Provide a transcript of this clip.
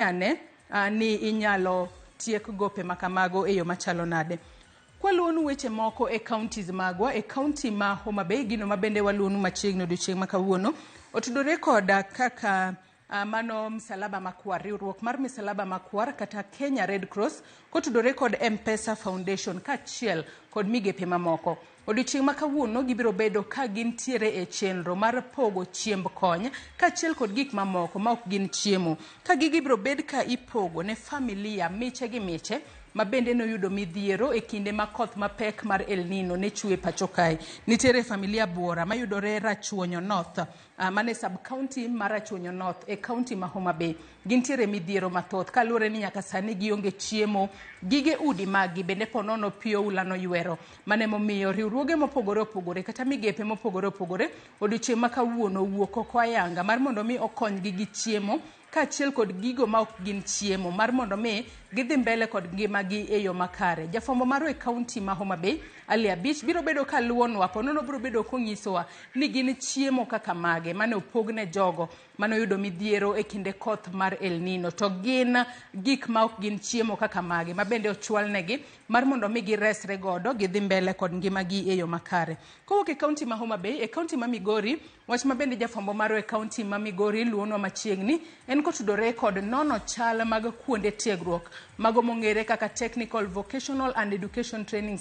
Ane ni inyalo tiek gope ma kamago e yo machalo nade. Kwaluwonu weche moko e counties magwa, e county ma Homa Bay, gino ma bende waluwonu machiegni odiochieng' ma kawuono, otudore koda kaka mano Msalaba Makwar, riwruok mar Msalaba Makwar kata Kenya Red Cross kotudore kod M-Pesa Foundation kaachiel kod migepe mamoko. Odiochieng' ma kawuono gibiro bedo ka gintiere e chenro mar pogo chiemb kony kaachiel kod gik mamoko ma ok gin chiemo. Ka gigi ibiro bed ka ipogo ne familia miche gi miche ma bende noyudo midhiero e kinde ma koth mapek mar El Nino ne chwe pacho kae. Nitiere familia buora mayudore Rachuonyo North, mane sub county mar Rachuonyo North e county ma Homa Bay. Gintiere midhiero mathoth kaluwore ni nyaka sani gionge chiemo, gige udi maggi bende ponono pi oula noywero. Mano emomiyo riwruoge mopogore opogore kata migepe mopogore opogore odiochieng' ma kawuono owuok oko ayanga mar mondo mi okonygi gi chiemo kaachiel kod gigo ma ok gin chiemo mar mondo mi gidhi mbele kod ngimagi e yo makare. Jafwambo marwa e kaunti ma Homa Bay, Ali Abich, biro bedo ka luwonwa ponono biro bedo konyisowa ni gin chiemo kaka mage mane opog ne jogo mane oyudo midhiero e kinde koth mar El Nino, to gin gik ma ok gin chiemo kaka mage ma bende ochwalnegi mar mondo mi giresre godo gidhi mbele kod ngimagi e yo makare. Kowuok e kaunti ma Homa Bay, e kaunti ma Migori, wach ma bende jafwambo marwa e kaunti ma Migori luwonwa machiegni en kotudore kod nono chal mag kuonde tiegruok mago mong'ere kaka Technical Vocational and Education Training.